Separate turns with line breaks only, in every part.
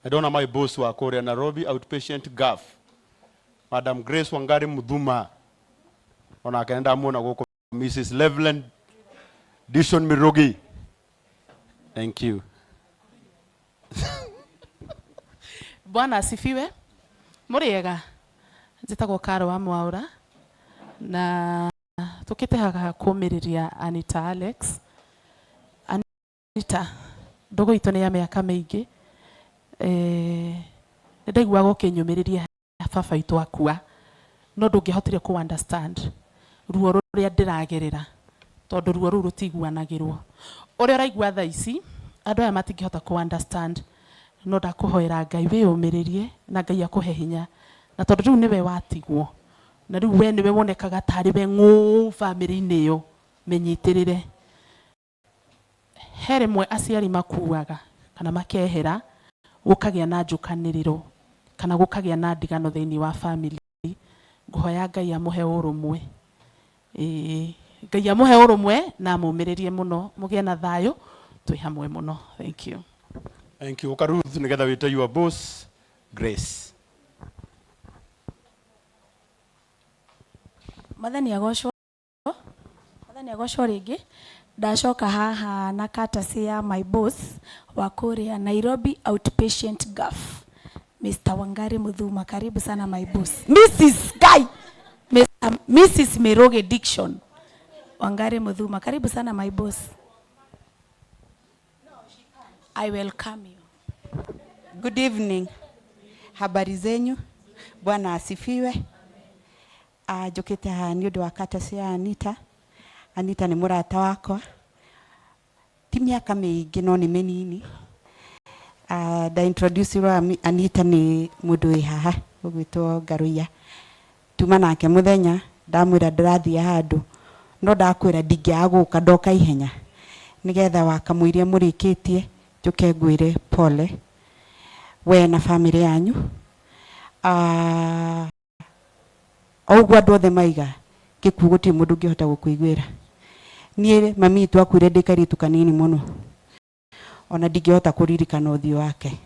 Ndona my boss wa kũrĩa Nairobi Outpatient Gaf, Madam Grace Wangari Muthuma, onake nĩndamuona gũkũ, Mrs. Levlen Dishon Mirugi. Thank you.
Bwana asifiwe. Mũrĩega, njĩtagwo Karo wa Mwaũra na tũkĩte haha kũmĩrĩria Anita Alex. Anita, ndũgũ itũ nĩ ya mĩaka mĩingĩ. Eh, nĩ ndaiguaga ũkĩnyũmĩrĩria baba witũ akua, no ndũngĩahotire kũ understand ruo rũrĩa ndĩragerera, tondũ ruo rũu rũtiguanagĩrwo. Ũrĩa ũraigua thaa ici, andũ aya matingĩhota kũ understand, no ndakũhoera Ngai wĩyũmĩrĩrie na Ngai akũhe hinya. Na tondũ rĩu nĩwe watigwo, na rĩu we nĩwe wonekaga tarĩ we ng'ũ bamĩrĩ-inĩ ĩyo, mĩnyitĩrĩre. He rĩmwe aciari makuaga kana makehera gũkagĩa na njũkanĩrĩro kana gũkagĩa na ndigano thĩinĩ wa family. Ngũhoya Ngai amũhe ũrũmwe. Ĩĩ, Ngai amũhe ũrũmwe na amũmĩrĩrie mũno mũgĩe na thayũ twĩ hamwe mũno. Thank you.
Thank you. Ũka Ruth nĩgetha wĩte your boss Grace.
Mwathani agocwo. Mwathani agocwo rĩngĩ. Ndacoka haha na courtesy ya my boss wa kũrĩa Nairobi Outpatient Gaf, Mr. Wangari Muthuma. Karibu sana my boss. Mrs. Guy. Mr. Mrs. Miroge Diction. Wangari Muthuma. Karibu sana my boss. I welcome you.
Good evening. Habari zenyu? Bwana asifiwe. Ah, njũkĩte haha nĩ ũndũ wa courtesy ya Anita. Anita nĩ mũrata wakwa. Ti mĩaka mĩingĩ no nĩ mĩnini. Ah, nda introduce irwo Anita nĩ mũndũ wĩ haha ũgwĩtwo Ngaruiya. Tuma nake mũthenya ndamwĩra ndĩrathiĩ handũ no ndakwĩra ndingĩaga gũka ndoka ihenya nĩgetha wakamũiria mũrĩkĩtie njũke ngwĩre pole we na famĩlĩ yanyu. Ah, O ũguo andũ othe maiga, gĩkuũ gũtirĩ mũndũ ũngĩhota gũkũiguĩra. Niĩ mami witũ akuire ndĩ kairĩtu kanini mũno, ona ndingĩhota kũririkana ũthiũ wake.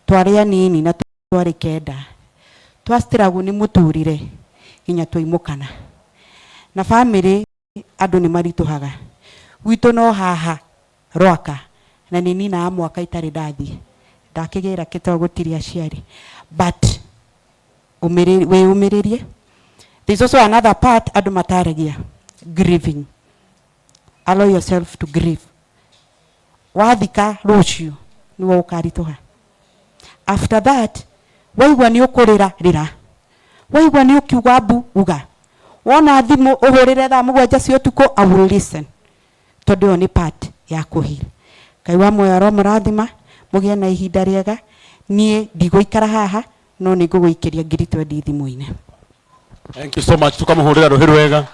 Twarĩ anini na twarĩ kenda, twa struggle nĩ mũtũrĩre nginya twaimũkana. Na bamĩrĩ andũ nĩ maritũhaga. Gwitũ no haha Rwaka na nĩ ninaga mwaka itarĩ ndathiĩ. Ndakĩgĩra kĩ tondũ gũtirĩ aciari but wĩyũmĩrĩrie. There is also another part andũ mataragia, grieving. Allow yourself to grieve. Wathika rũciũ nĩwe ũkaritũha. After that waigua nĩ ũkũrĩra rĩra. Waigua nĩ ũkiuga mbu uga. Wona thimũ ũhũrĩre thaa mũgwanja cia ũtukũ I will listen. Tondũ ĩyo nĩ part ya kũ heal. Ngai wa muoyo aromũrathima mũgĩe na ihinda rĩega. Niĩ ndigũikara haha no nĩ ngũgũikĩria 20,000 thimũ-inĩ.
Thank you so much. Tukamuhurira ruhi rwega.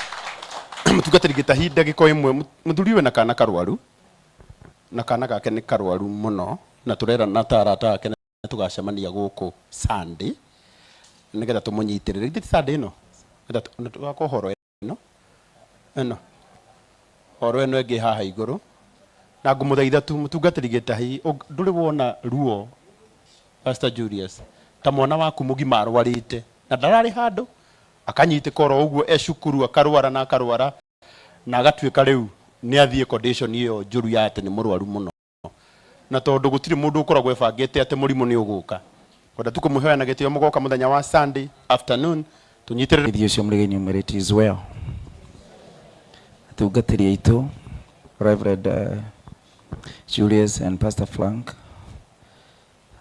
Mutungatĩri Gĩtahi ndagĩka o ĩmwe mũthuri wĩna kana karwaru na kana gake nĩ karwaru mũno na tũrerana ta arata ake nĩ tũgacemania gũkũ Sunday nĩgetha tũmũnyitĩrĩre. Githĩ ti Sunday ĩno? Nĩgetha tũgakorwo horo ĩno ĩno horo ĩno ĩngĩ haha igũrũ na ngũmũthaitha tu mũtungatĩri Gĩtahi ndũrĩ wona ruo Pastor Julius ta mwana waku mũgima arwarĩte na ndararĩ handũ akanyitĩka oro ũguo e cukuru akarwara na akarwara na agatuĩka rĩu nĩ athiĩ condition ĩyo njũru ya atĩ nĩ mũrwaru mũno na tondũ gũtirĩ mũndũ ũkoragwo ebangĩte atĩ mũrimũ nĩ ũgũka kwenda tu kũmũhoya na gĩtĩo mũgoka mũthenya wa Sunday afternoon tũnyitĩrĩre
Ithuĩ ũcio mũrĩgĩi umĩre it is well. Atungatĩri aitũ Reverend Julius and Pastor Frank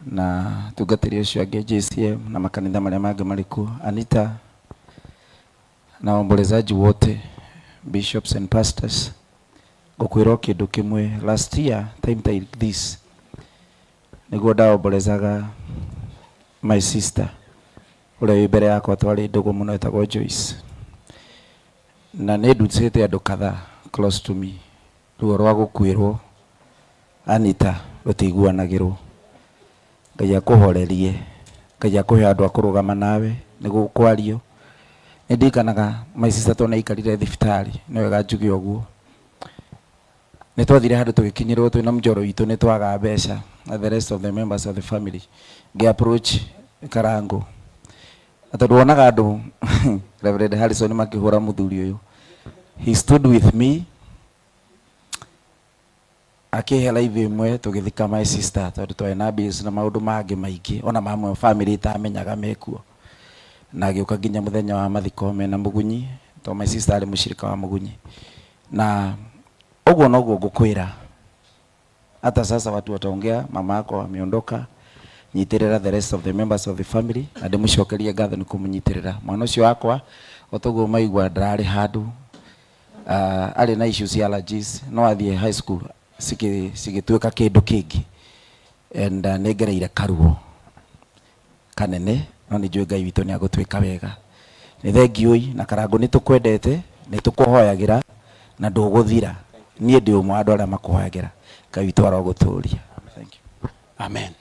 na atungatĩri acio angĩ JCM na makanitha marĩa mangĩ marĩ kuo Anita na waombolezaji wote bishops and pastors ngũkwĩra o kĩndũ kĩmwe last year time like this nĩguo ndaombolezaga my sister ũrĩa wĩ mbere yakwa twarĩ ndũgũ mũno etagwo Joyce na nĩ ndutĩte andũ kadhaa close to me ruo rwa gũkuĩrwo Anita rũtiiguanagĩrwo Ngai akũhorerie Ngai akũhe andũ a kũrũgama nawe nĩ gũkwario nĩ ndirikanaga my sister tondũ nĩ aikarire thibitarĩ nĩ wega njuge ũguo nĩ twathire handũ tũgĩkinyĩrwo twĩna mũjoro witũ nĩ twaga mbeca na the rest of the members of the family ngĩ approach Karango na tondũ wonaga andũ Reverend Harrison makĩhũra mũthuri ũyũ, he stood with me akĩhe live ĩmwe tũgĩthika my sister tondũ twarĩ na bills na maũndũ mangĩ maingĩ ona mamwe family itamenyaga mekuo, na agĩũka nginya mũthenya wa mathiko mena mũgunyi tondũ my sister arĩ mũcirika wa mũgunyi. Na ũguo noguo ngũkwĩra, hata sasa watu wataongea, mama yako ameondoka, nyitĩrĩra the rest of the members of the family na ndĩmũcokerie ngatho nĩ kũmũnyitĩrĩra. Mwana ũcio wakwa otoguo maigua ndararĩ handũ, arĩ na issues cia allergies, no athiĩ high school cigĩtuĩka kĩndũ kĩngĩ, and nĩ ngereire karuo kanene, no nĩ njũĩ Ngai witũ nĩ agũtwĩka wega. Nĩ thengiũi na Karango, nĩ tũkwendete, nĩ tũkũhoyagĩra na ndũgũthira. Niĩ ndĩ ũmwe wa andũ arĩa makũhoyagĩra. Ngai witũ arogũtũria. Thank you.
Amen.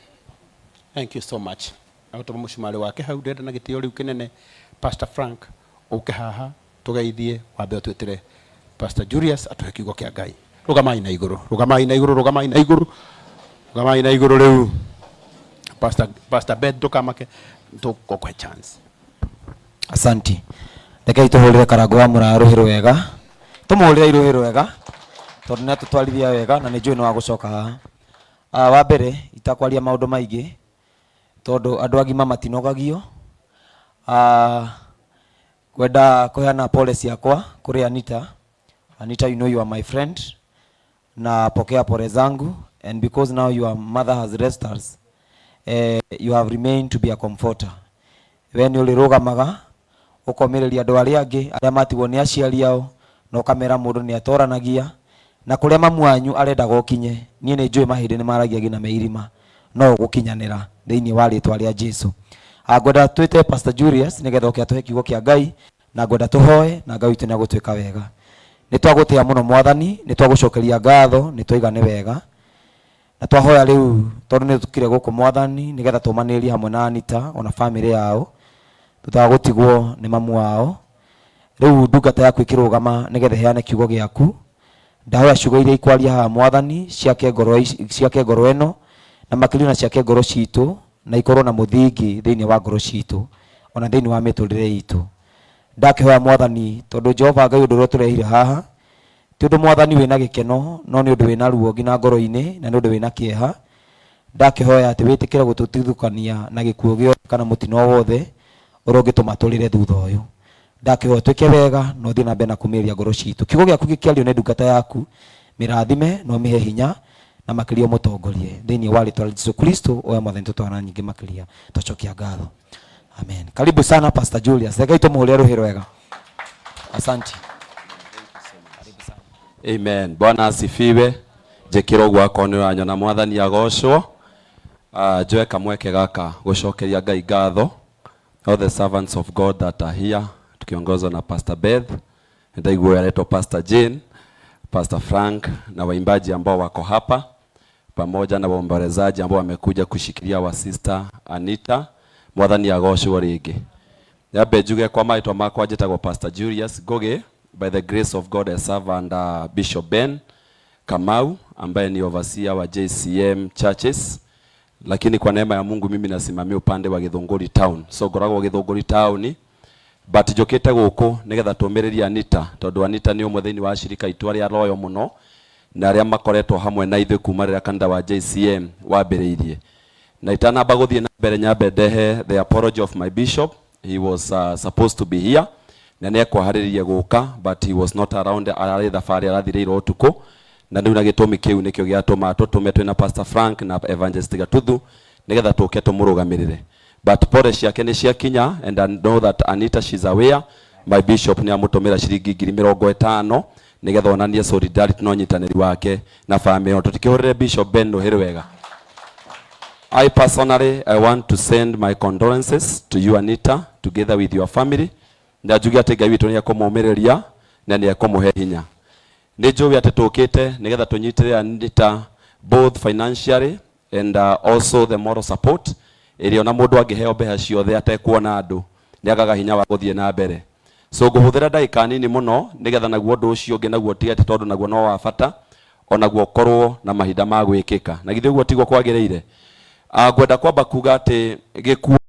Thank you so much. Agũtũma mũcumarĩ wake hau ndĩrenda na gĩtĩo rĩu kĩnene Pastor Frank ũke haha tũgeithie, wambe ũtwĩtĩre Pastor Julius atũhe kiugo kĩa Ngai. Rũgamai na igũrũ, rũgamai na igũrũ, rũgamai na igũrũ, rũgamai na igũrũ rĩu. Pastor Beth, ndũkamake, tũgũkũhe chance.
Asanti. Rekei tũhũrĩre Karango wa Mũraya rũhĩ rwega, tũmũhũrĩre rũhĩ rwega tondũ nĩ atũtwarithia wega na nĩ njũĩ nĩ wa gũcoka haha. Wa mbere itakwaria maũndũ maingĩ tondũ andũ agima matinogagio. Kwenda kũheana pole ciakwa kũrĩ Anita. Anita, you know you are my friend, na pokea pole zangu, and because now your mother has left us, you have remained to be a comforter. We nĩ ũrĩrũgamaga ũkomĩrĩria andũ arĩa angĩ arĩa matigwo nĩ aciari ao, na ũkamera mũndũ nĩ atoranagia na kũrĩa mamu wanyu arendaga ũkinye. Niĩ nĩ njũĩ mahĩndĩ nĩ maragia nginya me irima, no ũgũkinyanĩra thĩinĩ wa rĩtwa rĩa Jesu. Ngwenda twĩte Pastor Julius nĩgetha oke atũhe kiugo kĩa Ngai, na ngwenda tũhoe na Ngai witũ nĩ agũtwĩka wega. Nĩ twagũtĩa mũno Mwathani, nĩ twagũcokeria ngatho, nĩ twaiga nĩ wega na twahoya rĩu tondũ nĩ tũkire gũkũ Mwathani nĩgetha tũmanĩrĩrie hamwe na Anita ona famĩlĩ yao thutha wa gũtigwo nĩ mamu wao. Rĩu ndungata yaku ĩkĩrũgama nĩgetha ĩheane kiugo gĩaku, ndahoya ciugo iria ikwaria haha Mwathani ciake ngoro ciake ngoro ĩno na makĩria na ciake ngoro citũ, na ikorwo na mũthingi thĩinĩ wa ngoro citũ ona thĩinĩ wa mĩtũrĩre itũ. Ndakĩhoya Mwathani tondũ Jehova Ngai ũndũ ũrĩa ũtũrehire haha ti ũndũ Mwathani wĩna gĩkeno, no nĩ ũndũ wĩna ruo nginya ngoro-inĩ na nĩ ũndũ wĩna kĩeha. Ndakĩhoya atĩ wĩtĩkĩre gũtũtigithũkania na gĩkuũ gĩothe kana mũtino o wothe ũrĩa ũngĩtũma tũrĩre thutha ũyũ. Ndakĩhoya twĩke wega na ũthiĩ na mbere na kũmĩrĩria ngoro citũ. Kiugo gĩaku gĩkĩario nĩ ndungata yaku, mĩrathime na ũmĩhe hinya na makĩria ũmũtongorie thĩinĩ wa rĩtwa rĩa Jesu Kristo oya Mwathani tũtwana nyingĩ makĩria twacokia ngatho. Amen. Karibu sana Pastor Julius. Rekei tũmũhũrĩre rũhĩ rwega. Asante.
Amen. Bwana asifiwe. Njĩkĩra ũguo akorwo nĩ ũranyona. Mwathani agocwo. Njoe kamweke gaka gũcokeria Ngai ngatho. All the servants of God that are here tukiongozwa na Pastor Beth, ndaigua aretwo Pastor Jane, Pastor Frank na waimbaji ambao wako hapa pamoja na waombolezaji ambao wamekuja kushikilia wa sister Anita. Mwathani agocwo rĩngĩ. Nyambe njuge kwa marĩtwa makwa njĩtagwo Pastor Julius Ngugi. By the grace of God I serve under Bishop Ben Kamau ambaye ni overseer wa JCM churches, lakini kwa neema ya Mungu mimi nasimamia upande wa Githunguri town, so ngoragwo Githunguri town, but njũkĩte gũkũ nĩgetha tũmĩrĩrie Anita tondũ Anita nĩ ũmwe thĩinĩ wa ashirika aitũ arĩa loyal mũno na arĩa makoretwo hamwe na ithuĩ kuma rĩrĩa kanitha wa JCM wambĩrĩirie. Na itanamba gũthiĩ na mbere, nyambe ndehe the apology of my bishop. He was supposed to be here na nĩ ekwaharĩrĩrie gũka, but he was not around, ararĩ thabarĩ arathirĩirwo ũtukũ, na rĩu na gĩtũmi kĩu nĩkĩo gĩatũma tũtũme twĩna Pastor Frank na Evangelist Gatuthu nĩgetha tũke tũmũrũgamĩrĩre, but pole ciake nĩ ciakinya, and I know that Anita, she's aware my bishop nĩ amũtũmĩra ciringi 50,000 nĩgetha onanie solidarity na ũnyitanĩri wake na family. Tũtikĩhũrĩre Bishop Ben rũhĩ rwega. I personally, I want to send my condolences to you, Anita, together with your family. Na njuge atĩ Ngai witũ nĩ ekũmũmĩrĩria na nĩ ekũmũhe hinya. Nĩ njũĩ atĩ tũkĩte nĩgetha tũnyitĩrĩre Anita both financially and also the moral support ĩrĩa ona mũndũ angĩheo mbeca ciothe atekuona andũ nĩ agaga hinya wa gũthiĩ na mbere. So ngũhũthĩra ndagĩka nini mũno nĩgetha naguo ũndũ ũcio ũngĩ naguo tigate tondũ naguo no wa bata. Onaguo ũkorwo na mahinda ma gwĩkĩka, na githĩ ũguo tiguo kwagĩrĩire? Ngwenda kwamba kuga atĩ gĩkuũ